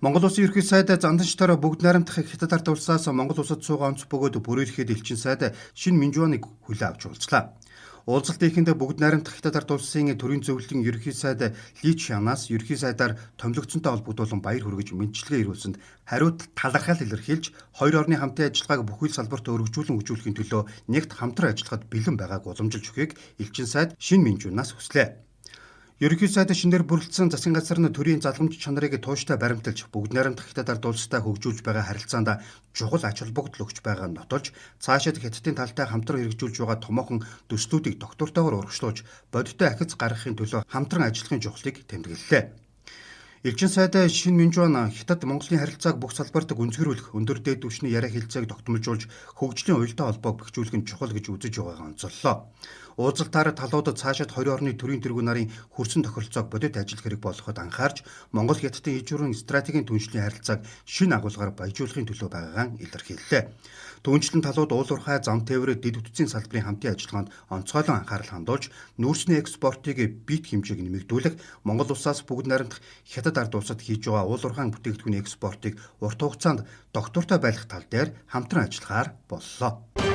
Монгол Улсын ерөнхий сайд Занданчтойроо бүгд найрамдах Хятад ард улсаас Монгол улсад суугаа онц бөгөөд бүрэн эрхээ элчин сайд Шин Минжуаныг хүлээн авч уулзлаа. Уулзалт эхэндээ бүгд найрамдах Хятад ард улсын төрийн зөвлөлийн ерөнхий сайд Ли Чянаас ерөнхий сайдаар томилогдсонтой холбогдуулан баяр хүргэж мэндчилгээ ирүүлсэнд хариуд талархал илэрхийлж, хоёр орны хамтын ажиллагааг бүхий л салбарт өргөжүүлэн хөгжүүлэхийн төлөө нэгт хамтран ажиллахад бэлэн байгааг уламжилж өгөхийг элчин сайд Шин Минжуанаас хүслээ. Ерөнхий сайд шинээр бүрэлдсэн засгийн газар нь төрийн залгамж чанарыг тууштай баримталж, бүгд найрамдах Хятад ард улстай хөгжүүлж байгаа харилцаанд чухал ач холбогдол өгч байгааг нотолж, цаашид Хятадын талтай хамтран хэрэгжүүлж байгаа томоохон төслүүдийг тогтвортойгоор урагшлуулж, бодиттой ахиц гаргахын төлөө хамтран ажиллахын чухлыг тэмдэглэлээ. Элчин сайд Шин Минжуан Хятад Монголын харилцааг бүх салбарт гүнзгийрүүлэх, өндөр дээд түвшний яриа хэлцээг тогтмолжуулж, хөгжлийн уялдаа холбоог бэхжүүлэх нь чухал гэж үзэж байгаагаа онцоллоо. Уулзалтаар талууд цаашид 20 орны төрийн тэргүүн нарын хөрсөн тохиролцоог бодит ажил хэрэг болгоход анхаарч, Монгол Хятадын иж бүрэн стратегийн түншлэлийн харилцааг шинэ агуулгаар баяжуулахын төлөө байгаагаа илэрхийллээ. Түүнчлэн талууд уул уурхай, зам тээврээ, дэд бүтцийн салбарын хамтын ажиллагаанд онцгойлон анхаарал хандуулж, нүүрсний экспортыг бит хэмжээг нэмэгдүүлэх, Монгол улсаас бүгд найрамдах Хятад ард улсад хийж байгаа уул уурхайн бүтээгдэхүүний экспортыг урт хугацаанд доктортой байлгах тал дээр хамтран ажиллахаар боллоо.